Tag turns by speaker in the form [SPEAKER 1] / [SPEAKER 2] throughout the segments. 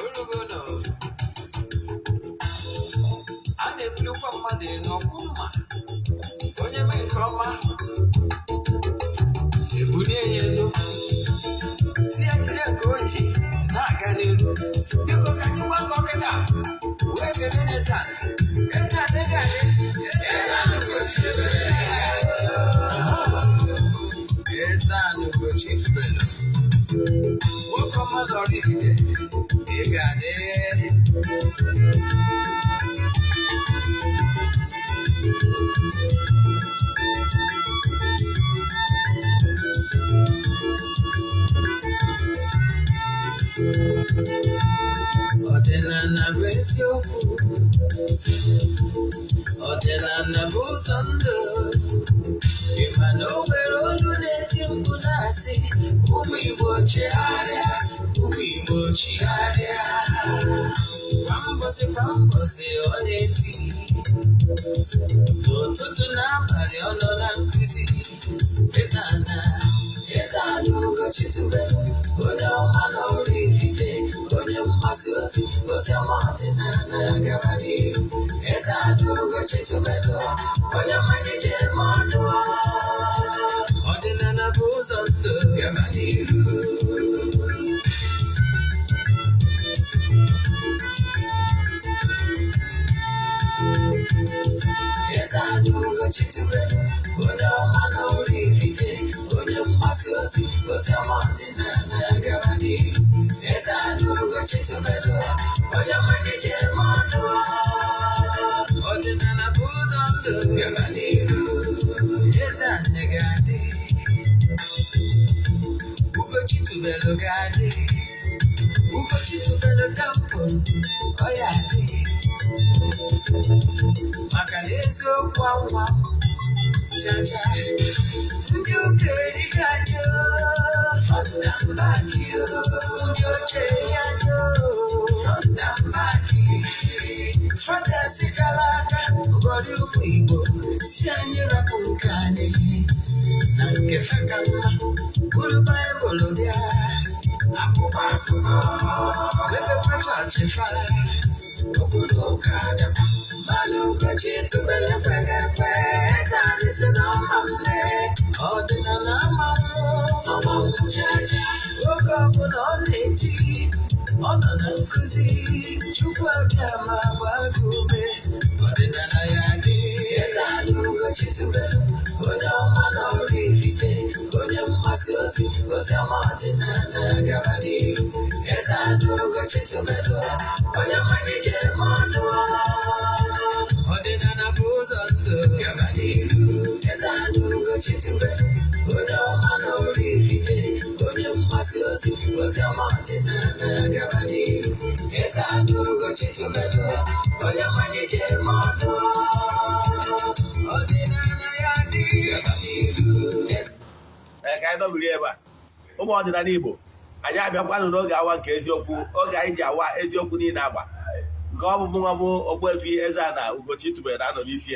[SPEAKER 1] Orugo a na-ebulikwa mmadụ elu ọkwụ mma onye mee nke ọma ebulie ya elu si ya jide nke o ji na-aga n'iru. Biko, ka anyị gbakọ kịta wee kelee n'eze ala. Eze adịghị adị, eze ala Ugochi. Eze ala Ugochi tubelu, nwoke ọma na Oraifite, ị ga-adị. Ọdịnala bụ eziokwu, ọdịnala bụ ụzọ ndụ. Ị ma na o nwere olu na-eti mkpu na-asị, "Ụmụ Igbo, chegharịa, ụmụ Igbo, chigharịa." Kwa mbọsị kwa mbọsị ọ na-eti, n'ụtụtụ na abalị ọ nọ na nkụzi. Eze ana, eze ana Ugochi tubelu, onye ọma na Oraifite, onye mgbasa ozi ozi ọma ọdịnala, gaba n'ihu. Eze ana Ugochi tubelu, onye ọma ji eme ọnụ. Ọdịnala bụ ụzọ ndụ, gaba n'ihu. Eze ana Ugochi tubelu, onye ọma na Oraifite, onye mgbasa ozi ozi ọma ọdịnala, gaba n'ihu. Eze ana Ugochi tubelu, onye ọma ji eme ọnụ. Ọdịnala bụ ụzọ ndụ, gaba n'ihu. Eze anyị ga-adị, Ugochi tubelu ga-adị, Ugochi tubelu temple ọ ya adị, maka na eziokwu anwa jaja. Ndị ụka erigo anyị front and back, ndị oche eri anyị front and back. Fathers kara aka ụgọdị ụmụ Igbo si anyị rapụ nke anyị na nke feka mma, buru Baịbụl bịa, akwụkwọ akụkọ, mepekwa chọọchị fa, obodo ụka bịakwa. Mana Ugochi tubelu ekweghị ekwe. Eze anyị si na ọma mme, ọdịnala ama mmụọ ọma nwụchacha. Oge ọbụla ọ na-eti, ọ nọ na nkụzi. Chukwu abịa ma gbaa gị ume, ọdịnala ya dị. Eze anyị Ugochi tubelu, onye ọma na Oraifite, onye mgbasa ozi ozi ọma ọdịnala, gaba n'ihu. Eze anyị Ugochi tubelu, onye ọma ji eme ọnụ. Ọdịnala bụ ụzọ ndụ, gaba n'ihu. Eze anyị Ugochi tubelu, onye ọma na Oraifite, onye mgbasa ozi ozi ọma ọdịnala, gaba n'ihu. Eze anyị Ugochi tubelu, onye ọma ji eme ọnụ. Ọdịnala ya dị, gaba n'ihu.
[SPEAKER 2] Ee, ka anyị dọbiri ebe a. Ụmụ ọdịnala Igbo, anyị abịakwanụ n'oge awa nke eziokwu, oge anyị ji awa eziokwu niile agba nke ọ bụ mụnwa bụ Ogbuefi Eze-Ana Ugochi tubelu na-anọ n'isi.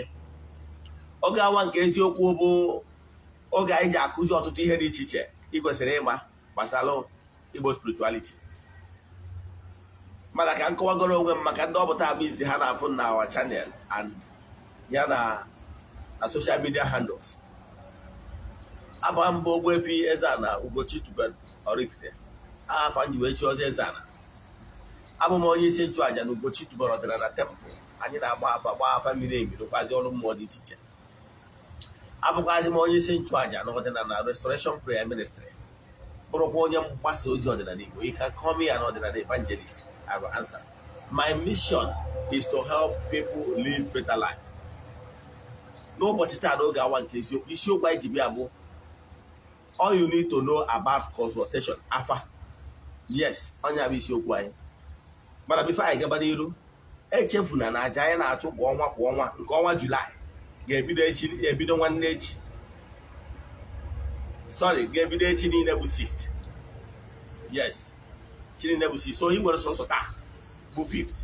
[SPEAKER 2] Oge awa nke eziokwu bụ oge anyị ji akụzi ọtụtụ ihe dị iche iche ị kwesịrị ịma gbasara Igbo spirituality. Mana ka m kọwagoro onwe m maka ndị ọbụta abụ izi ha na-afụ na our channel and ya na social media handles. Afọ mbụ, Ogbuefi Eze-Ana Ugochi tubelu Oraifite, afa m ji wee chi ọzọ Eze-Ana. Abụ m onye isi nchụàjà na Ugochi tubelu ọdịnala temple. Anyị na-agba afa, gbaa afa miri emi, rụkwazi ọrụ mmụọ dị iche iche. Abụkwazi m onye isi nchụàjà na ọdịnala Restoration Prayer Ministry, bụrụkwa onye mgbasa ozi ọdịnala Igbo. You can call me an ọdịnala evangelist, I will answer. My mission is to help people live better life. N'ụbọchị taa, n'oge awa nke eziokwu, isiokwu anyị ji bịa bụ "All you need to know about consultation, afa." Yes, onye bụ isiokwu anyị. Mana before anyị gaba n'iru, echefuna na aja anyị na-achụ kwa ọnwa kwa ọnwa, nke ọnwa Julaị ga-ebido echi, ebido nwanne echi, sorry, ga-ebido echi niile bụ 6. Yes, chi niile bụ 6. So ị nwere sọsọ taa bụ 5th,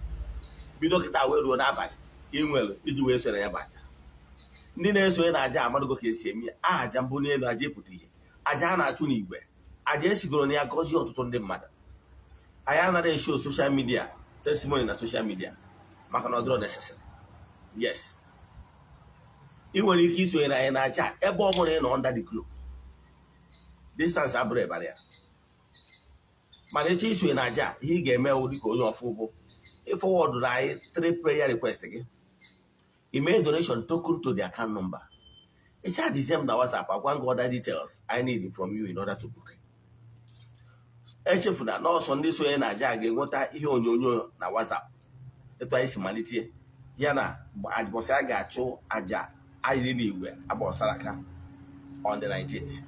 [SPEAKER 2] bido kịta wee ruo n'abalị ị nwere iji wee soro ya bụ aja. Ndị na-esonye na aja amadogo ka esi eme ya. Aja mbụ n'elu, aja epụta ihe, aja a na-achụ n'igwe, aja esigoro na ya gọzie ọtụtụ ndị mmadụ. Anyị anaghị eshow social media testimony na social media maka na ọ dịrọ necessary. Yes, ị nwere ike isonyere anyị na aja ebe ọ bụla ị nọ under the globe. Distance abụrụ ịbara ya. Mana ịchọ isonye na aja, ihe ị ga-eme wụ, dịka onye ọfụ, bụ ịforward na anyị three prayer request gị, email donation token to the account number, ị chat m na WhatsApp, agwa gị other details I need from you in order to book. Echefuna na ọsọ ndị sonye na aja ga-enweta ihe onyonyo na WhatsApp etu anyị si malite ya na ụbọchị a ga-achụ aja anyị n'igwe agbasara aka on the 19th.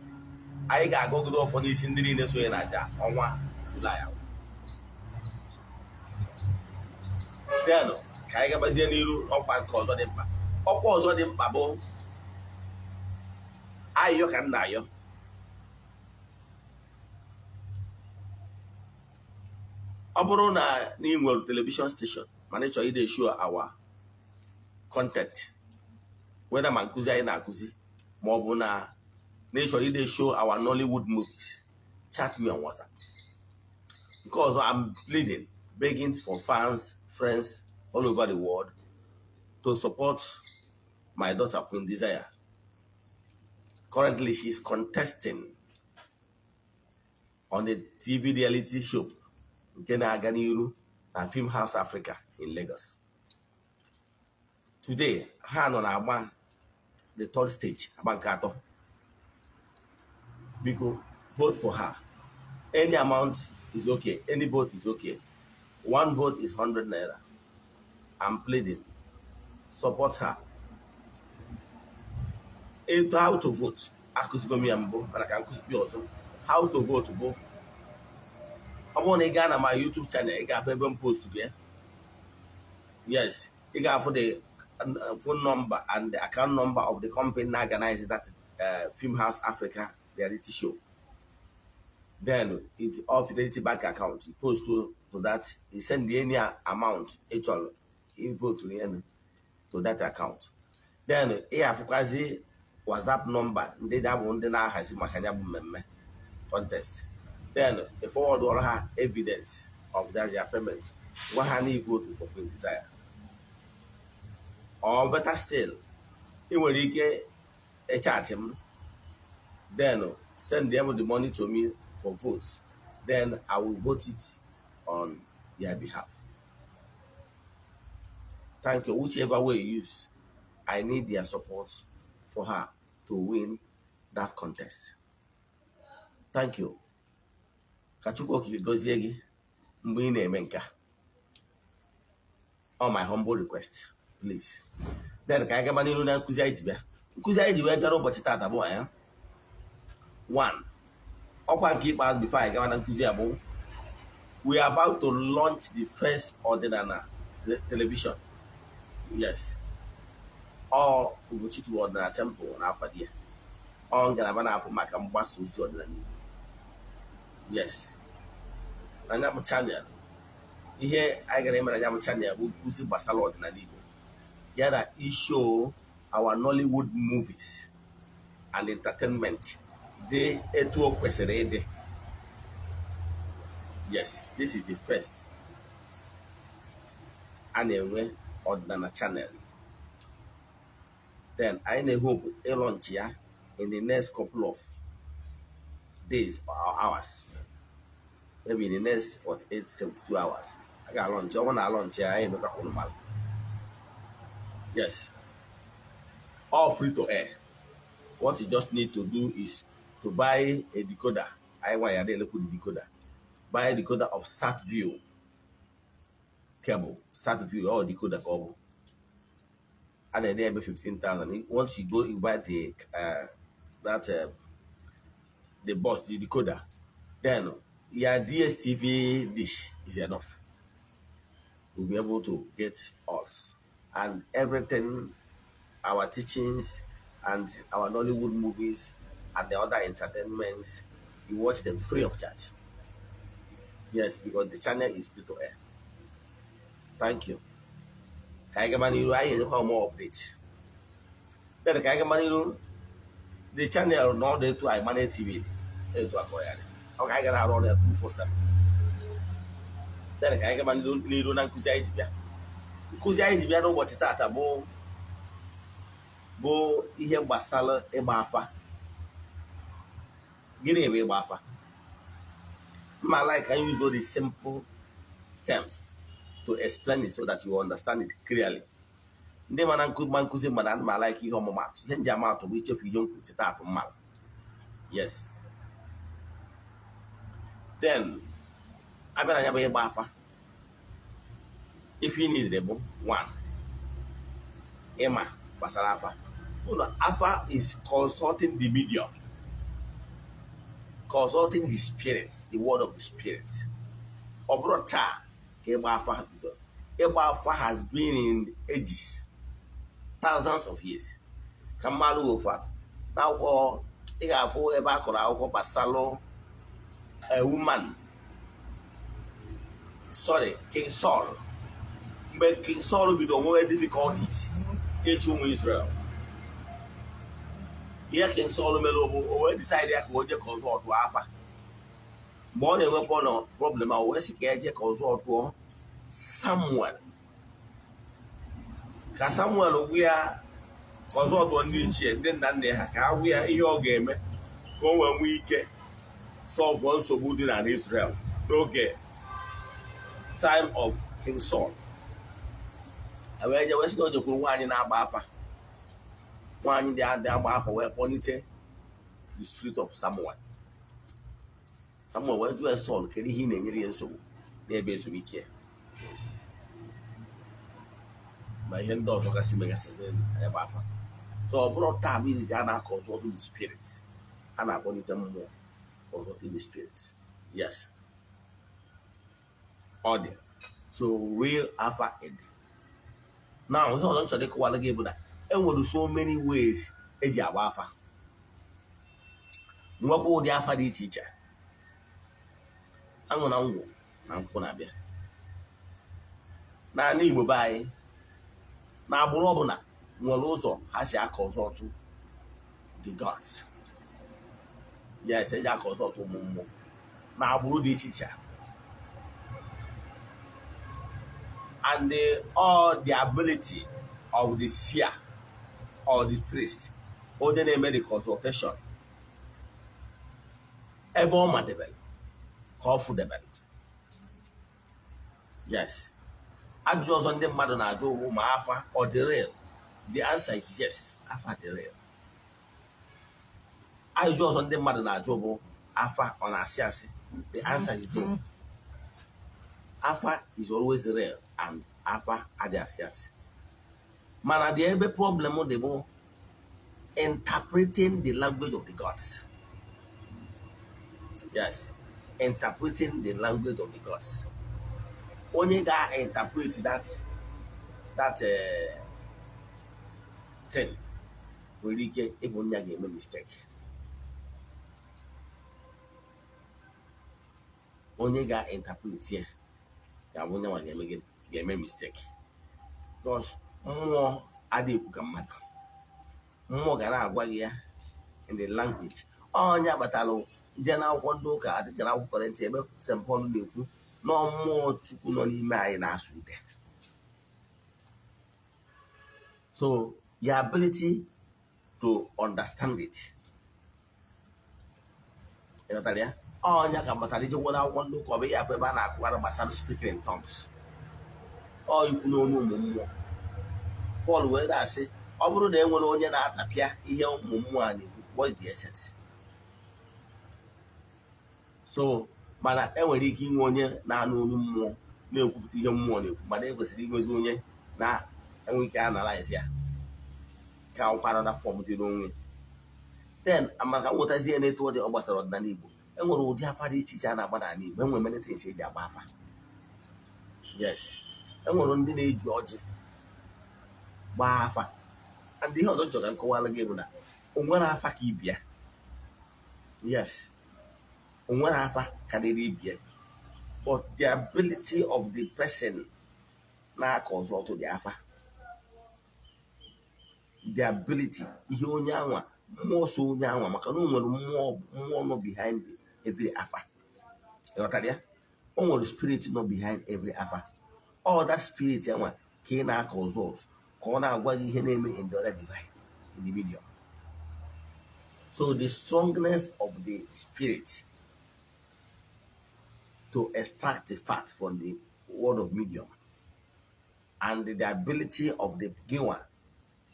[SPEAKER 2] Anyị ga-agọgide ọfọ n'isi ndị niile sonye na aja ọnwa Julaị ahụ. Then ka anyị gabazie n'iru n'ọkwa nke ọzọ dị mkpa. Ọkwa ọzọ dị mkpa bụ ayịyọ ka m na-ayọ. Ọ bụrụ na ị nwere television station mana ị chọrọ ide show our content, whether ma nkụzi anyị na-akụzi ma ọ bụ na ị chọrọ ide show our Nollywood movies, chat me on WhatsApp. Nke ọzọ, I'm pleading, begging for fans, friends all over the world to support my daughter, Queen Desire. Currently, she is contesting on a TV reality show nke na-aga n'iru na Film House Africa in Lagos. Today, ha nọ na-agba the third stage, agba nke atọ. Biko, vote for her. Any amount is okay. Any vote is okay. One vote is 100 naira. I'm pleading. Support her. Etu how to vote, akụzigo m ya mbụ, mana ka nkụzi ọzọ. How to vote bụ, ọ bụrụ na ị gaa na my YouTube channel, ị ga-afụ ebe m post ya. Yes, ị ga-afụ the phone number and the account number of the company na-organize that Film House Africa reality show. Then it's all Fidelity Bank account. You post to that, you send any amount ị chọrọ vote to that account. Then ị afụkwazi WhatsApp number ndị bụ ndị na-ahazi maka ya bụ mmemme contest. Then ị forward ọrụ ha evidence of that their payment, gwa ha na vote for Queen Desire. Or better still, ị nwere ike ịchat m, then send them the money to me for votes, then I will vote it on their behalf. Thank you. Whichever way you use, I need their support for her to win that contest. Thank you. Ka Chukwu Okike gọzie gị mgbe ị na-eme nke a. All my humble request, please. Then ka anyị gaba n'iru na nkụzi anyị ji bịa. Nkụzi anyị ji wee bịa n'ụbọchị taata bụ anya one, ọkwa nke ikpeazụ before anyị gawa na nkụzi a bụ, we are about to launch the first ọdịnala television. Yes, ọ Ugochitwu Ọdịnala Temple na-akwado ya. Ọ ngalaba na-afụ maka mgbasa ozi ọdịnala Igbo. Yes, na ya bụ channel, ihe anyị gara eme na ya bụ channel bụ nkụzi gbasara ọdịnala Igbo ya na ishow our Nollywood movies and entertainment dị etu o kwesịrị ịdị. Yes, this is the first a na-enwe ọdịnala channel. Then anyị na-ehope ịlaunch ya in the next couple of days or hours, maybe in the next 48 72 hours a ga-alaunch. Ọ bụrụ na alaunch ya, anyị emekwa ụnụ mara. Yes, all free to air. What you just need to do is to buy a decoder. Anyị nwa ya na-elekwu the decoder. Buy a decoder of SatView cable, SatView or decoder ka ọ bụ a na-ere ebe 15,000. Once you go, you buy the that the box, the decoder, then your DSTV dish is enough. You'll be able to get us and everything, our teachings and our Nollywood movies and the other entertainments. You watch them free of charge. Yes, because the channel is free to air. Thank you. Ka anyị gaba n'iru, anyị enyekwa more update. Then ka anyị gaba n'iru, the channel na ọdụ etu anyị mana TV dị etu akọ ya dị, ọ ka anyị gara arụ ọrụ ya 247. Then ka anyị gaba n'iru na nkụzi anyị ji bịa. Nkụzi anyị ji bịa n'ụbọchị taata bụ ihe gbasara ịgba afa. Gịnị bụ ịgba afa? Ma like I use all the simple terms to explain it so that you understand it clearly. Ndị mana ma nkụzi mana ana m like ihe ọmụmatụ, ihe nji amatụ bụ ichefu ihe nkwu cheta atụ mmadụ. Yes, then abịa na ya bụ ịgba afa, ife ị niile bụ one, ịma gbasara afa ụlọ. Afa is consulting the medium, consulting the spirits, the word of the spirits. Ọ bụrụ taa ka ịgba afa bidoro. Ịgba afa has been in ages, thousands of years. Ka mmalụ ofu atụ, n'akwụkwọ ị ga-afụ ebe a kọrọ akwụkwọ gbasalụ a woman, sorry, King Saul. Mgbe King Saul bido nwewe difficulties ịchụ ụmụ Israel, ihe King Saul mere bụ o wee decide ya ka o jee consult afa. Mgbe ọ na-enwe problem a, o wee sị ka eje consult Samuel, ka Samuel gwa ya, consult ndị ichie, ndị nna nna ha, ka ha gwa ya ihe ọ ga-eme ka o wee nwee ike solve nsogbu dị na Israel n'oge time of King Saul. Wee je wee sị na o jekwuru nwaanyị na-agba afa. Nwaanyị dị adị agba afa wee kpọlite the spirit of Samuel. Samuel wee jụọ Saul, kedu ihe ị na-enyere ya nsogbu n'ebe ezumike ya ma ihe ndị ọzọ gasị megasịrị ebe afa. So ọ bụrụ taa bụ izizi a na-akọ consult the spirit, a na-akpọlite mmụọ, consulting the spirit. Yes, ọ dị. So real afa dị. Now, ihe ọzọ m chọrọ ịkọwara gị bụ na e nwere so many ways eji agba afa, nwekwa ụdị afa dị iche iche. Aṅụ na ngwụ na nkwụ na-abịa n'ala Igbo be anyị na agbụrụ ọbụla nwere ụzọ ha si a-consult the gods. Yes, eji a-consult ụmụ mmụọ na agbụrụ dị iche iche, and all the ability of the seer or the priest, onye na-eme the consultation, ebe ọ madebere ka ọ fụdebere. Yes, ajụjụ ọzọ ndị mmadụ na-ajụ bụ ma afa ọ dị real. The answer is yes, afa dị real. Ajụjụ ọzọ ndị mmadụ na-ajụ bụ afa ọ na-asị asị. The answer is no, afa is always real and afa adị asị asị. Mana the ebe problem dị bụ interpreting the language of the gods. Yes, interpreting the language of the gods. Onye ga-interpret that thing nwere ike ịbụ onye ga-eme mistake. Onye ga-interpret ya ga-abụ onye nwa ga-eme mistake, because mmụọ adịghị ekwu ka mmadụ. Mmụọ ga na-agwa gị ya in the language onye akpatalụ nje na akwụkwọ ndị ụka adịghị na akwụkwọ Kọrịntị ebe St. Paul na-ekwu na mmụọ Chukwu nọ n'ime anyị na-asụ ude. So your ability to understand it, ịghọtara ya? Onye ka mbatara ije nwere akwụkwọ ndị ụka, ọ bụ ya afọ ebe a na-akụwara gbasara speaking in tongues, ọ ikwu n'onu ụmụ mmụọ. Pọl wee na-asị, ọ bụrụ na e nwere onye na-atapịa ihe ụmụ mmụọ a na-ekwu, what is the essence? So mana e nwere ike inwe onye na-anụ olu mmụọ na-ekwupụta ihe mmụọ na-ekwu, mana e kwesịrị inwezi onye na-enwe ike analyze ya ka akwụkwọ na form dị n'onwe. Then maka nwetazie n'etu ọ dị ọ gbasara ọdịnala Igbo, e nwere ụdị afa dị iche iche a na-agba n'ala Igbo. E nwere many things eji agba afa. Yes, e nwere ndị na-eji ọjị gbaa afa. And ihe ọzọ chọrọ ka nkọwara gị bụ na o nwere afa ka ibia. Yes, o nwere afa karịrị ibia, but the ability of the person na-a-consult dị afa, the ability ihe onye anwa mmụọ so onye anwa, maka na o nwere mmụọ, mmụọ nọ behind every afa. Ịghọtara ya? O nwere spirit nọ behind every afa. All that spirit enwa ka ị na-consult ka ọ na-agwa gị ihe na-eme in the other divine, in the medium. So the strongness of the spirit to extract the fact from the word of medium and the ability of the giver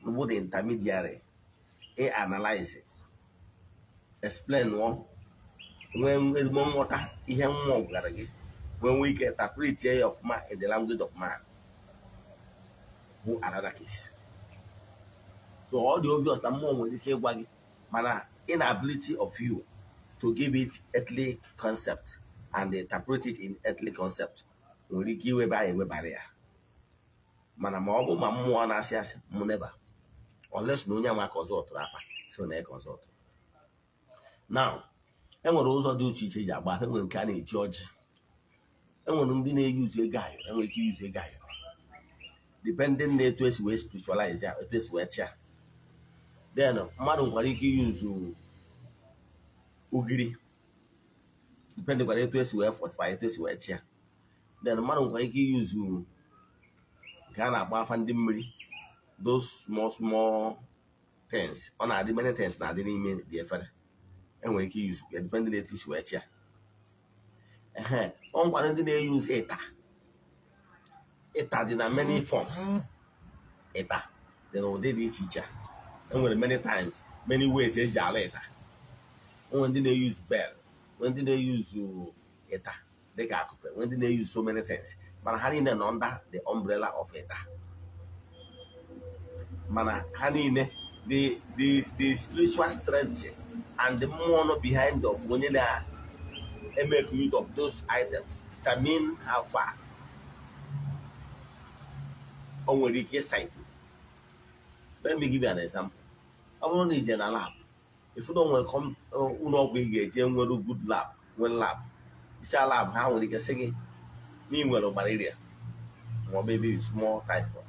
[SPEAKER 2] bụ the intermediary analyze, explain, nwee ezigbo nghọta ihe mmụọ gwara gị, nwee ike interpret ya ọfụma in the language of man bụ another case. So ọ dị obvious na mmụọ nwere ike ịgwa gị, mana inability of you to give it earthly concept and interpret it in earthly concept nwere ike iweba ya, ewebara ya. Mana ma ọ bụ ma mmụọ na-asị asị mụ, never, unless na onye ama ka ọzọ tụrụ afa si na ka ọzọ tụrụ. Now, enwere ụzọ dị iche iche eji agba afa. Enwere nke a na-eji ọjị, enwere ndị na-eyuzu ego ayọrọ, enwere ike iyuzu ego ayọrọ depending na etu esi wee spiritualize ya, etu esi wee chịa. Then mmadụ nwekwara ike iyuzu ugiri, depending kwara etu esi wee fortify, etu esi wee chịa. Then mmadụ nwekwara ike iyuzu nke a na-akpọ afa ndị mmiri, those small small things. Ọ na-adị many things na-adị n'ime dị efere. Enwere ike iyuzu ya depending na etu esi wee chịa. Ehe, ọ nwekwara ndị na-eyuzu ịta. Ịta dị na many forms. Ịta dị n'ụdị dị iche iche. Enwere many times, many ways eji ala ịta. Enwere ndị na-eyuzu bell, nwee ndị na-eyuzu ịta dịka akụpe, nwee ndị na-eyuzu so many things, mana ha niile nọ under the umbrella of ịta. Mana ha niile, the spiritual strength and the mmụọ nọ behind of onye na-emeke use of those items determine how far o nwere ike ịsaịtụ. Let me give you an example. Ọ bụrụ na ije na lab, ifu na o nwere ụlọ ọgwụ ị ga-eje nwere good lab, nwere lab icha lab, ha nwere ike sị gị na ị nwere malaria ma ọ bụ maybe small typhoid.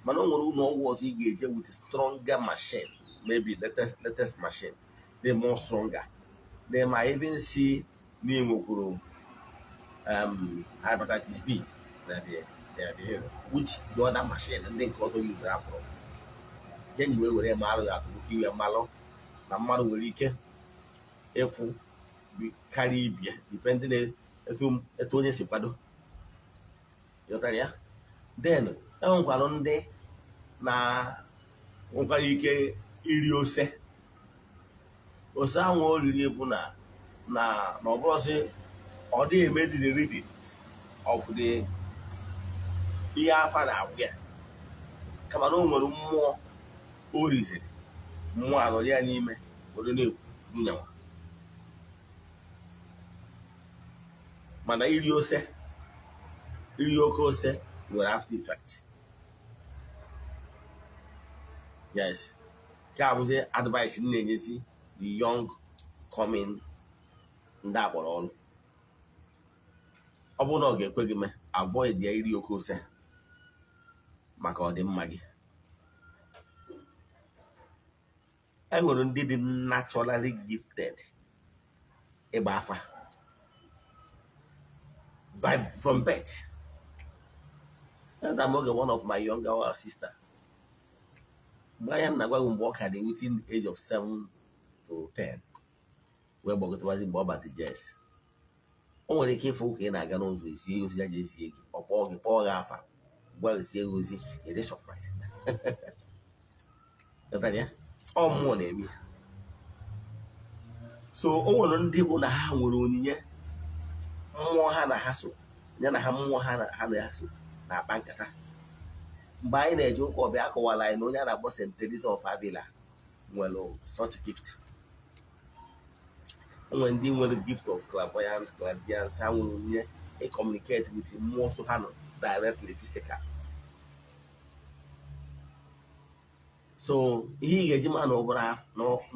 [SPEAKER 2] Mana o nwere ụlọ ọgwụ ọzọ ị ga-eje with stronger machine, maybe latest machine, dị more stronger. They might even see na ị nwekwuru hepatitis B na the which the other machine ndị nke ọzọ use afọrọ jenyi wee were marụ ya atụ iwe mmalụ na mmadụ nwere ike ịfụ karịa ibie, depending etu onye si kwado. Ịghọtara ya? Then enwekwara ndị na nwekwara ike iri ose. Ose ahụ oriri bụ na ọ bụrụzi ọ dịghị eme the readings of the ihe afa na-agwụ ya, kama na o nwere mmụọ o riziri, mmụọ anọrọ ya n'ime were na-ekwu nyanwa. Mana iri ose, iri oke ose nwere after effect. Yes, nke a bụzi advice m na-enyezi the young coming ndị akpọrọ ọrụ. Ọ bụrụ na ọ ga-ekwe gị mee, avoid ya iri oke ose maka ọdịmma gị. E nwere ndị dị naturally gifted ịgba afa by from birth. That oge one of my younger sister, mgbe anya na-agwa gị, mgbe ọ ka dị within the age of 7 to 10 wee gbagọtawazi, mgbe ọ bazi jes, o nwere ike ịfụ ka ị na-aga n'ụzọ, esi ozi ya ji ezie gị, ọ kpọọ gị, kpọọ gị afa, gwa gị sie gị ozi, ị dị surprise. Ghọtara ya? Ọ mmụọ na-eme ya. So o nwere ndị bụ na ha nwere onyinye mmụọ ha na ha so ya na ha, mmụọ ha na ha na ha so na-akpa nkata. Mgbe anyị na-eje ụka ọbịa, akọwara anyị na onye a na-akpọ St. Teresa of Avila nwere such gift. O nwere ndị nwere gift of clairvoyance, clairvoyance. Ha nwere onyinye ịcommunicate with mmụọ so ha nọ directly, physical. So ihe ị ga-eji ma na ọ bụrụ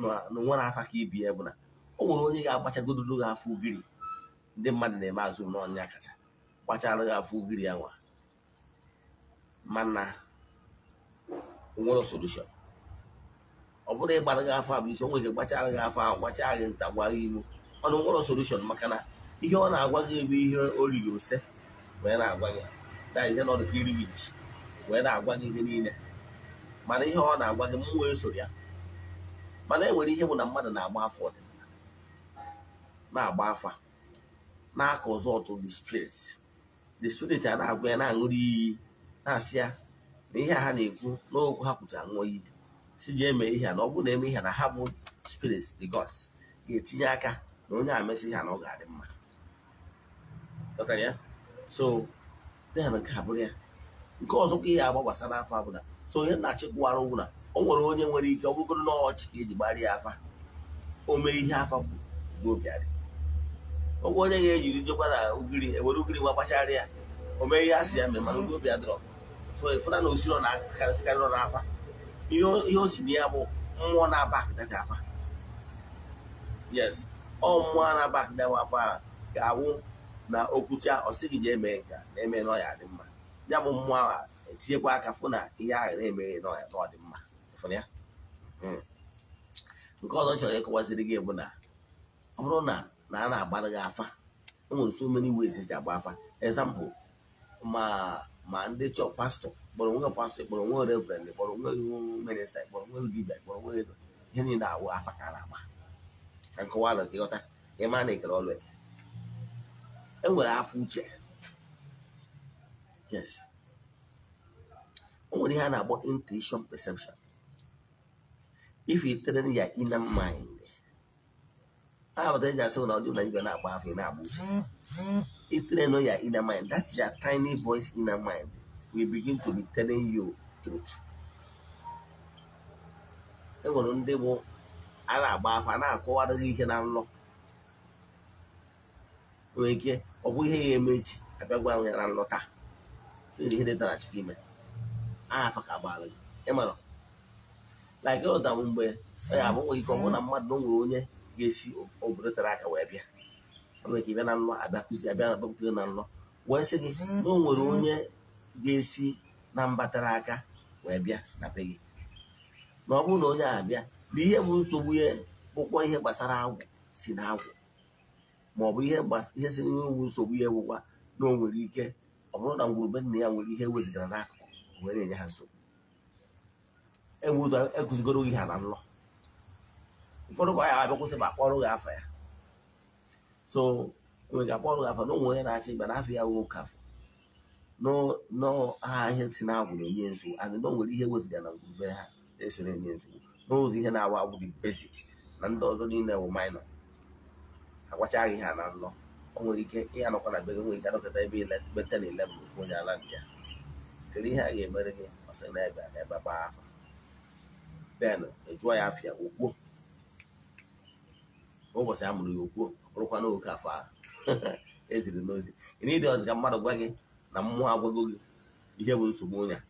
[SPEAKER 2] na nwere afa ka ibi ya bụ na o nwere onye ga-agbachagodoro gị afọ ugiri. Ndị mmadụ na-eme azụ n'ọnya kacha gbachara gị afọ ugiri ya nwa, mana o nwere solution. Ọ bụrụ ịgbara gị afọ abụ isi, o nwere ike gbachara gị afọ ahụ, gbachaa gị nta, gbara ihu, mana o nwere solution, maka na Ihe ọ na-agwa gị bụ ihe o riri ose wee na-agwa gị na ihe nọdụ ka iri wich wee na-agwa gị ihe niile. Mana ihe ọ na-agwa gị, mmụọ esoro ya. Mana e nwere ihe bụ na mmadụ na-agba afa ọdịnala, na-agba afa na-aka ọzọ ọtụ the spirit, the spirit a na-agwa ya, na-aṅụrụ iyi, na-asị ya na ihe a ha na-ekwu n'okwu ha kwucha, aṅụọ iyi si ji eme ihe a, na ọ bụrụ na eme ihe a, na ha bụ spirits, the gods, ga-etinye aka na onye a mesị ihe a na ọ ga-adị mma. Ghọtara ya? So then nke a bụrụ ya. Nke ọzọ ka ihe agba gbasara afa bụ na, so ihe na-achịkwara ụgwụ na o nwere onye nwere ike, ọ bụrụgoro na ọchị ka eji gbara ya afa, o mee ihe afa kwuru mgbe obi adị ogwe onye ga-ejiri jekwa na ugiri, ewere ugiri nwa gbachara ya, o mee ihe a sị ya mee, mana obi adịrọ. So ịfụna na osiro na-akarịsịkarị nọ n'afa, ihe o si na ya bụ mmụọ na-aba akịta afa. Yes, ọ mmụọ a na-aba akịta afa a ga-awụ na okwucha, ọ sị gị jee mee nke a, na-eme na ọ ya adị mma. Ya bụ mmụọ ahụ etinyekwa aka fụ na ihe ahụ na-emeghe na ọ dị mma. Ịfụna ya? Nke ọzọ m chọrọ ịkọwaziri gị bụ na ọ bụrụ na a na-agbara gị afa, e nwere so many ways eji agba afa. Example, ma ndị chọ pastor kpọrọ onwe gị pastor, kpọrọ onwe gị reverend, kpọrọ onwe gị minister, kpọrọ onwe gị dibịa, kpọrọ onwe gị, ihe niile awụ afa ka a na-agba. Ka nkọwa alụ ka ịghọta, ịma na ekere ọlụ eke. E nwere afa uche. Yes, o nwere ihe a na-akpọ intuition, perception. If you train your inner mind, ahụ eji asị na ọ dị na ibe na-agba afa, ị na-agba uche. You train your inner mind, that's your tiny voice. Inner mind will begin to be telling you truth. E nwere ndị bụ a na-agba afa, na-akọwara gị ihe na nlọ. Nwere ike ọ bụ ihe ya eme echi, abịa gwa ya na nlọ taa, sị na ihe dị tara chukwu ime afa ka agbaala gị. Ịmara like ịghọta m, mgbe ọ ya abụ, nwere ike ọ bụrụ na mmadụ na o nwere onye ga-esi obodo tere aka wee bịa, o nwere ike ịbịa na nlọ, abịa kụzi, abịa na bịakwute na nlọ wee sị gị na o nwere onye ga-esi na mba tere aka wee bịa na be gị, na ọ bụrụ na onye a abịa, na ihe bụ nsogbu ya bụkwa ihe gbasara agwụ, si na agwụ, ma ọ bụ ihe si n'ihe wu nsogbu ya bụkwa na o nwere ike ọ bụrụ na ngwurube nna ya nwere ihe ewezigara n'akụkụ o wee na-enye ha nsogbu. Enwe ekụzigoro gị ha na nlọ. Ụfọdụ ka ọ ya abịakwụsị ma akpọrọ gị afa ya. So nwere ga akpọrọ gị afa na ụmụ onye na-achọ ịgba n'afọ ya nwoke afọ aha ihe si na agwụ na-enye nsogbu, and na o nwere ihe weziga na ngwurube ha na-eso na-enye nsogbu n'ụzọ ihe na-awụ awụ dị basic, na ndị ọzọ niile wụ minor. Agwachaghị ha na nlọ, o nwere ike ihe anọkwa na be gị, nwere ike anọkọta ebe ebe 10 11, ofu onye ala ndị ya, kedu ihe a ga-emere gị? Ọ sị na ebe na ebe gbaa afa. Then ejụọ ya afịa, okwuo ụbọchị a mụrụ ya, okwuo, ọ bụrụkwa n'oke afọ ahụ eziri n'ozi. Ị na ịdị ọzọ ka mmadụ gwa gị na mmụọ agwago gị ihe bụ nsogbu onye a.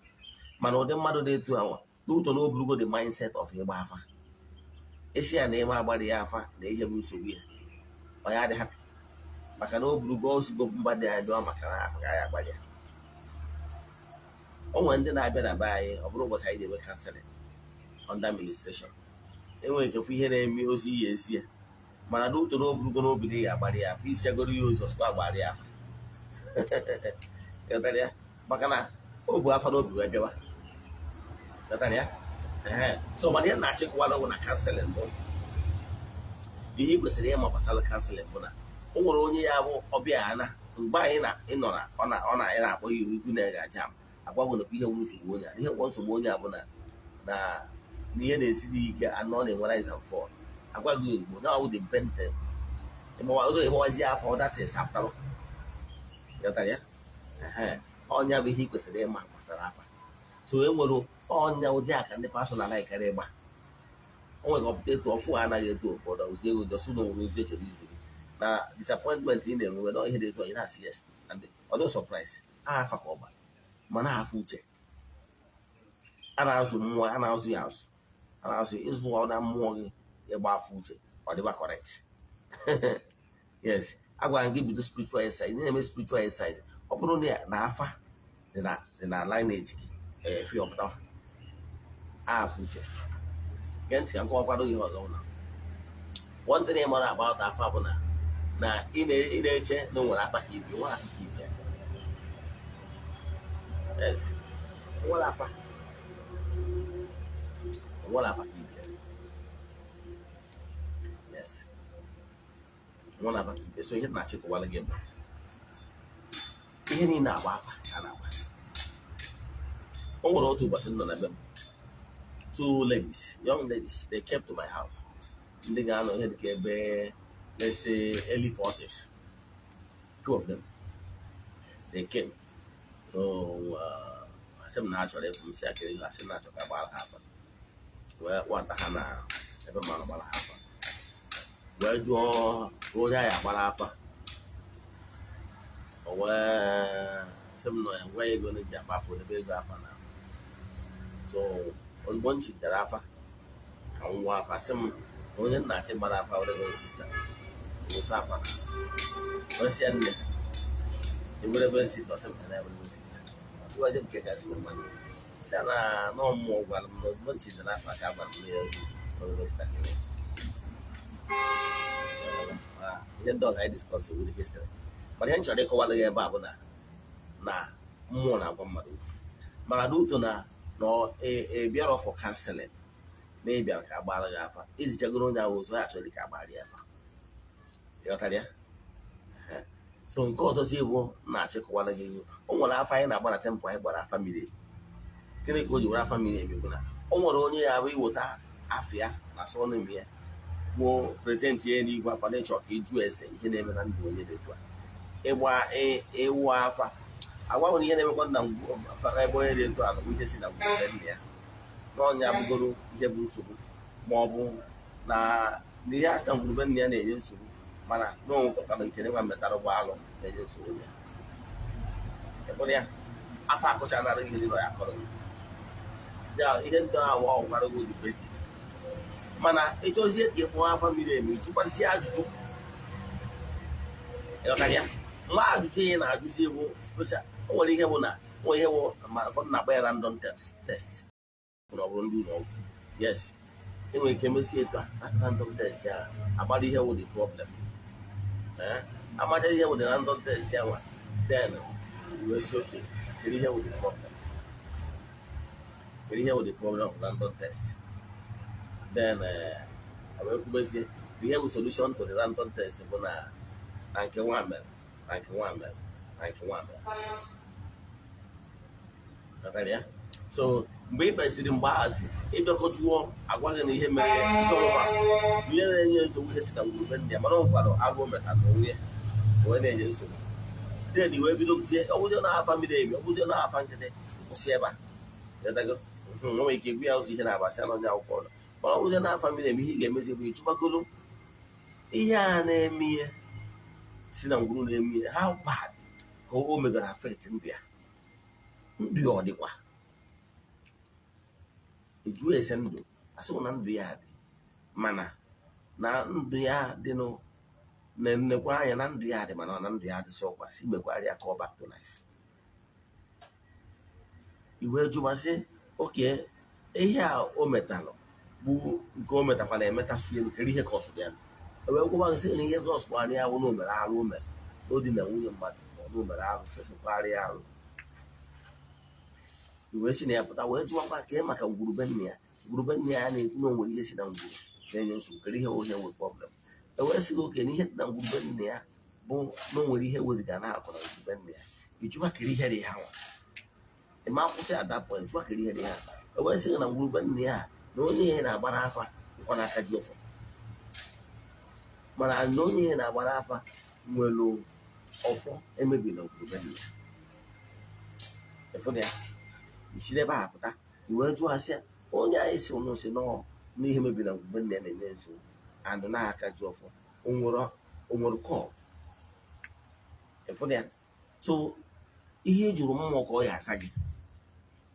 [SPEAKER 2] Mana ụdị mmadụ dị etu anwa n'ụtọ na oburugo the mindset of ịgba afa, esi ya na ịma agbara ya afa na ihe bụ nsogbu ya, ọ ya adị happy, maka na o burugo ozugbo mba dị anya bịa, maka na afa ga ya agbara ya. O nwere ndị na-abịa na be anyị, ọ bụrụ ụbọchị anyị na-eme counseling under administration, enwere ike fụ ihe na-eme ozi ya esi ya, mana n'ụtọ na oburugo n'obi na ị ga-agbara ya afa, isichagoro ya ozi ọsọ agbara ya afa. Ghọtara ya? Maka na o bu afa n'obi wee bịawa. Ghọtara ya? Ehe. So mana ihe na-achịkwa bụ na counseling bụ ihe ị kwesịrị ịma gbasara counseling bụ na o nwere onye ya bụ ọbịa ya na mgbe anyị na ịnọ na ọ na anyị na-akpọ ya ihu na ga jam agwagwo na ihe bụ nsogbu onye a, ihe bụ nsogbu onye a bụ na na ihe na-esiri ike anọ, ọ na-enwe rise and fall. Agwaghị ozugbo na ọ bụ the benten ịgbawazi afọ ọdatis apụtara. Ghọtara ya? Ehe. Ọnya bụ ihe ị kwesịrị ịma gbasara afa. So e nwere ọnya ụdị a ka ndị pastor na-anaghịkarị ịgba. O nwere ka ọpụta etu ọfụ anaghị etu ụfọdụ ozi ego jọsụ na onwere ozi echere izi gị na disappointment ị na-enwe na ihe dị etu onye na-asị yes, and ọ dị surprise aha afa ka ọ gbara, mana afọ uche a na-azụ mmụọ, a na-azụ ya azụ, a na-azụ ịzụ ọ na mmụọ gị ịgba afọ uche, ọ dịba correct. Yes, agwara m gị bido spiritual exercise. Ị na-eme spiritual exercise, ọ bụrụ na afa dị na lineage gị, efi ọpụtawa afọ uche. Gee ntị ka m kọwakwado gị ihe ọzọ. Na one thing ị mara about afa bụ na Na ị na-eche na o nwere afa ka ibi, nwere afa ka ibi. Yes, nwere afa, nwere afa ka ibi. Yes, nwere afa ka ibi. So ihe na-achịkọwara gị bụ ihe niile agba afa ka a na-agba. O nwere otu ụbọchị m nọ na be m, two ladies, young ladies, they came to my house. Ndị ga-anọ ihe dịka ebe, let's say, early 40s. Two of them, they came. So asị m na ha chọrọ ịfụ m, si akịrị, asị na achọ ka gbara ha afa. Wee kpọta ha na ebe mmadụ gbara ha afa, wee jụọ onye anyị agbara afa. O wee sị m nọ ya ngwa ya ego na-eji akpa afọ ebe ego afa na. So ozugbo m chitere afa ka m nwa afa, sị m na onye nna achị gbara afa were sister wụsa afa na. Wee sị ya, "Nne, ebe sister?" Ọsị m ka na ebe sister ịwaje nke ka si mmanụ sị ya na nọọ mmụọ gwara m na ozugbo m chitere afa ka a gwara m na ya ebe sister ka ewe. Ihe ndị ọzọ anyị discuss with the history, mana ihe m chọrọ ịkọwara gị ebe a bụ na mmụọ na-agwa mmadụ okwu, mana n'uto na ị bịara for counseling, na ị bịara ka agbara gị afa, izichagoro onye ahụ otu ya chọrọ ka agbara ya afa. Ịghọtara ya? So nke ọzọzi bụ na-achịkọwara gị ihu, o nwere afa anyị na-agba na temple. Anyị gbara afa miri emi. Gịnị ka o ji were afa miri emi? Bụ na o nwere onye ya bụ iweta afa ya na surname ya, kwuo, present ya n'igwe afa, na ịchọ ka ịjụ ese ihe na-eme na ndụ onye dị etu a. Ịgba ịwụ afa agwa nwere ihe na-emekwa na ebe onye dị etu a nọ bụ ihe si na ngwuru nna ya n'ọnya bụgoro ihe bụ nsogbu, ma ọ bụ na ihe a sị na ngwurube nna ya na-enye nsogbu, mana na o nwekọtara nke nwa metara ụgbọ alụ na-enye nsogbu ya. Ịfụrụ ya, afọ akụcha nara ihe niile ya akọrọ gị ya, ihe ndị ahụ ọ gwara gị dị basic. Mana ịchọzie ka ị kpụọ afa miri emi, jụkwazie ajụjụ. Ịghọtara ya? Mgbe ajụjụ ihe na-ajụzi bụ special, o nwere ihe bụ na o nwere ihe bụ ma ụfọdụ na-akpọ ya random test na ọ bụrụ ndị ụlọ ọgwụ. Yes, enwere ike mesie etu a random test ya, agbara ihe wụ the problem. Amata ihe wụ the random test ya nwa, then wee sị, "Okay, kedu ihe wụ the problem? Kedu ihe wụ the problem of random test?" Then wee kwubezie ihe bụ solution to the random test, bụ na nke nwa mere, na nke nwa mere, na nke nwa mere. Ghọtara ya? So mgbe ị kpesịrị, mgbe ahazi ịbịakọjuo, agwa gị na ihe mere ya, nke ọma, ihe na-enye nsogbu, ihe si na ngwurube ndị ya, mana ọ nkwado agụụ metara n'onwe ya wee na-enye nsogbu. Then wee bido tie, ọ bụzie na afa miri emi, ọ bụzie na afa nkịtị, kwụsị ebe a. Ghọtago? O nwere ike egwu ya ụzọ ihe na-agbasị na onye akwụkwọ ụlọ, mana ọ bụzie na afa miri emi, ihe ị ga-emezi bụ ịchụbagolo ihe a na-eme, ihe si na ngwuru na-eme ihe, how bad ka o megara affect ndụ ya, ndụ ya ọ dịkwa eju ese ndụ, asị na ndụ ya dị, mana na ndụ ya dịnụ na nnekwa anya na ndụ ya dị, mana na ndụ ya adịsị ọkwa si mekwara ya call back to life. Iwee jụmasị, oke ihe a o metalụ bụ nke o metakwana emetasu elu, kedu ihe ka ọ sụrụ ya? Ewee gwụba gị sị na ihe Jizọs kpọrọ ya bụ na o mere arụ, o mere na o dina nwunye mmadụ, ma ọ na o mere arụ, sị kpụkwarị ya arụ. Iwee si na ya pụta, wee jụwakwa ka maka ngwurube nna ya. Ngwurube nna ya na-ekwu na o nwere ihe si na ngwuru na-enye nsogbu, kedu ihe onye nwe problem? Ewee sị gị oke na ihe dị na ngwurube nna ya bụ na o nwere ihe weziga na akụ na ngwurube nna ya. Ịjụwa kedu ihe dị ha nwa, ịma akwụsị at that point, jụwa kedu ihe dị ha. Ewee sị gị na ngwurube nna ya, na onye ihe na-agbara afa nkwa n'aka ji ọfọ, mana na onye ihe na-agbara afa nwere ọfọ emebi na ngwurube nna ya. Ịfụna ya, isi n'ebe a pụta, i wee jụọ asị ya, onye anyị si ụnụ si nọọ n'ihe mebiri na ngwurube nna ya na-enye nsogbu and na-aka ji ọfọ, o nwere kọl. Ịfụna ya? So ihe ị jụrụ mmụọ ka ọ ya asa gị,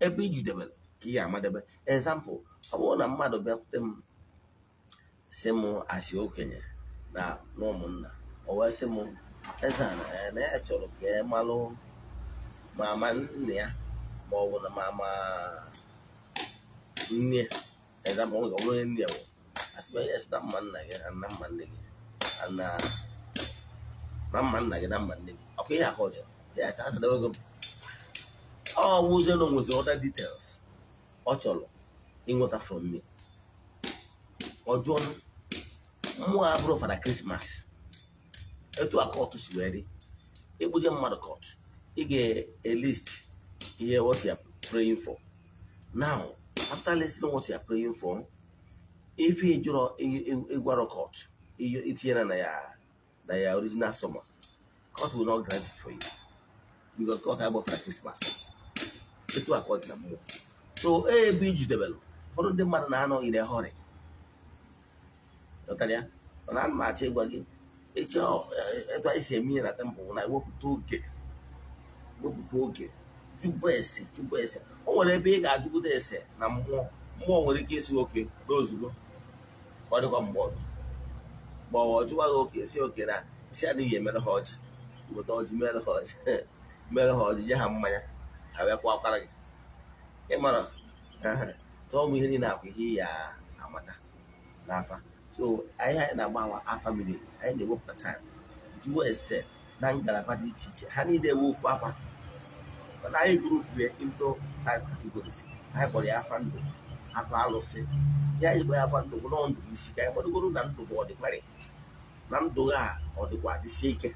[SPEAKER 2] ebe ị jidebere ka ị ga-amadebe. Example, ọ bụrụ na mmadụ bịakwute m, sị m asị okenye na ụmụnna, o wee sị m, eze a na ya chọrọ ka ya malụ ma ama nna ya ma ọ bụ na ma ama nne ya. Example, ọ bụrụ onye nne ya bụ asị m, yes, na mma nna gị na mma nne gị na Na mma nna gị na mma nne gị, ọkwa ihe aka ọjọọ. Yes, asadewego m. Ọ wụzie na o nwezi other details ọ chọrọ ịnweta from me, ọ jụọ mmụọ. Abụrụ Fada Christmas etu a court si wee dị. Ịkpụje mmadụ court, ị ga-elist ihe, what you are praying for. Now, after listing what you are praying for, if ị jụrụ ịgwara court, itinyere na ya original summon, court will not grant it for you because court abụọ Fada Christmas. Etu a ka ọ dị na mmụọ. So ebe ijidebelụ ụfọdụ ndị mmadụ na-anọ in a hurry. Ghọtara ya? Mana ana m achọ ịgwa gị, ịchọ etu anyị si eme ihe na temple na ewepụta oge, wepụta oge jụbụ ese, jụbụ ese. O nwere ebe ị ga-ajụgodo ese na mmụọ. Mmụọ nwere ike isi oke n'ozugbo, ọ dịkwa mgbe ọzọ ma ọ jụwa gị oke si oke na isi adịghị emere ha ọjị. Weta ọjị, mere ha ọjị, mere ha ọjị, nye ha mmanya, ha wee kwa akwara gị. Ịmara so ụmụ ihe niile akwa ihe ya amata n'afa. So anyị na-agba awa afa miri, anyị na-ewepụta time jụọ ese na ngalaba dị iche iche. Ha niile ewe ofu afa, mana anyị group ya into five categories. Anyị kpọrọ ya afa ndụ, afa alụsị. Ya anyị kpọrọ ya afa ndụ bụ nọ ndụ isi ka anyị gbadogoro na ndụ bụ ọdịkwarị na ndụ a, ọ dịkwa adịsie ike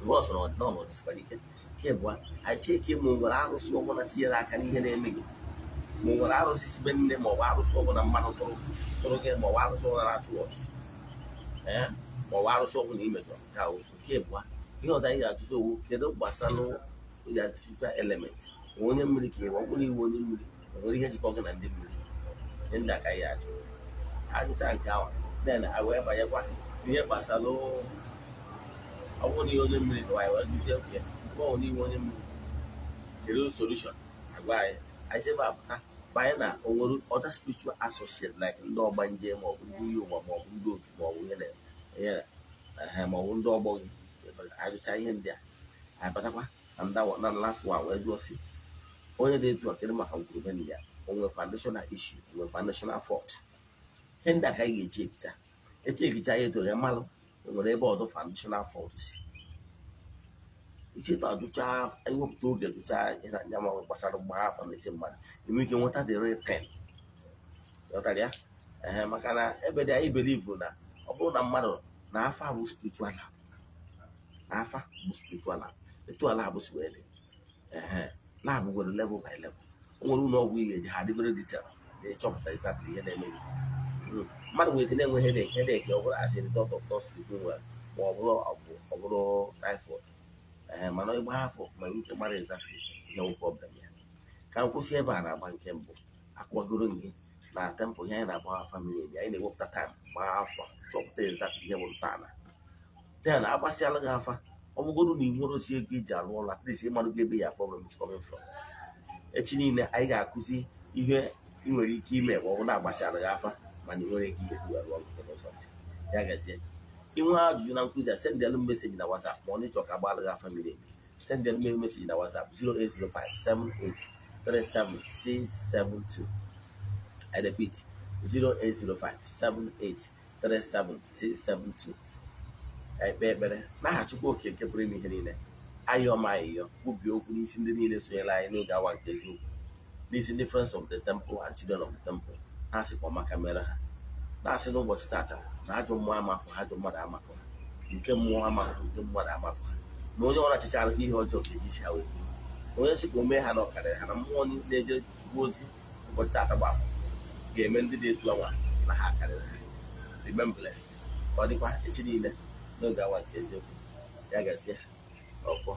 [SPEAKER 2] mgbe ọ sọrọ ọdịna ọnọdụ sikwara ike. Nke abụọ, anyị cheke ma o nwere arụsị ọbụla tinyere aka n'ihe na-eme gị, ma o nwere arụsị sibe nne, ma ọ bụ arụsị ọbụla mmadụ tụrụ tụrụ gị, ma ọ bụ arụsị ọbụla na-achụ ọchụchụ, ee, ma ọ bụ arụsị ọbụla i mejọrọ. Nke a ofu. Nke abụọ, ihe ọzọ anyị ga-ajụzi owu, kedu gbasara ya spiritual element? Onye mmiri ka ịwa, ọ bụrụ iwe onye mmiri, o nwere ihe jikọ gị na ndị mmiri? Ihe ndị a ka anyị ajụ. Ajụcha nke ahụ, then a wee banyekwa ihe gbasara ọ bụrụ na ihe onye mmiri ka anyị wee jụzie oke mgbe ọ bụrụ iwe onye mmiri, kedu solution agwa anyị. Anyị sị ebe a pụta banye na o nwere other spiritual associate, like ndị ọgbanje, maọbụ ndị iyi ụwa, maọbụ ndị otu, maọbụ ihe na ihe ehe, maọbụ ndị ọgbọ gị. Ajụcha ihe ndị a, anyị batakwa na na last one, wee jụọ si onye dị etu a, kedu maka ngwurube ndị ya? O nwere foundational issue? O nwere foundational fault? Ihe ndị a ka anyị ga-echi ekicha echi ekicha ya etu ya malụ o nwere ebe ọdụ foundational fault si. Ichetu ajụcha, iwepụta oge jụcha ihe na anya ma gbasara mgba afa na isi mmadụ, enwe ike nweta the real thing. Ghọtara ya? Ee, maka na ebe dị anyị believe na ọ bụrụ na mmadụ na afa bụ spiritual lab, na afa bụ spiritual lab, etu a lab si wee dị, ehe, lab nwere level by level. O nwere ụlọ ọgwụ ị ga-eji ha adịgoro detail na ịchọpụta exactly ihe na-eme gị. Mmadụ nwere ike na-enwe headache, headache ọ bụrụ as a result of not sleeping well, ma ọ bụrụ typhoid. Ee, mana ịgba afọ ma ike mara exactly ihe wụ problem ya. Ka m kwụsị ebe a na-agba nke mbụ. Akwagoro m gị na temple, ihe anyị na-agba afa miri emi, anyị na-ewepụta time gbaa afọ, chọpụta exactly ihe bụ ntọala. Then agbasịala gị afa, ọ bụgodu na ị nwere ozi ego iji alụ ọrụ, at least ịmarụ gị ebe ya problem is coming from. Echi niile anyị ga-akụzi ihe ị nwere ike ime ma ọ bụ na-agbasịala gị afa mana ị nwere ike ihe arụ ọrụ n'ụzọ ya. Gazie. Inwe ajụjụ na nkụzi a, sendịalụ m message na WhatsApp, ma ọ na ịchọ ka agbalụ gị afa miri emi, sendịalụ m message na WhatsApp 08057837672. I repeat, 08057837672. Anyị kpee ekpere n'aha Chukwu Oke nke pụrụ ime ihe niile. Ayọ ma ayịyọ, kwubie okwu n'isi ndị niile sonyere anyị n'oge awa nke eziokwu, n'isi ndị Friends of the Temple and Children of the Temple. Ha sịkwa maka mere ha na-asị n'ụbọchị tata na ajọ mmụọ amafọ ha, ajọ mmadụ amafọ ha, nke mmụọ amafọ, nke mmadụ amafọ ha, na onye ọra chịchara ha ihe ọjọọ ga-eji isi ha wee buru. Onye sị ka o mee ha na ọkarịrị ha, na mmụọ na-eje Chukwu ozi ụbọchị tata gbafọ ga-eme ndị dị etu anwa na ha karịrị ha. Remain blessed. Ka ọ dịkwa echi niile n'oge awa nke eziokwu. Ya gazie. Ọfọ.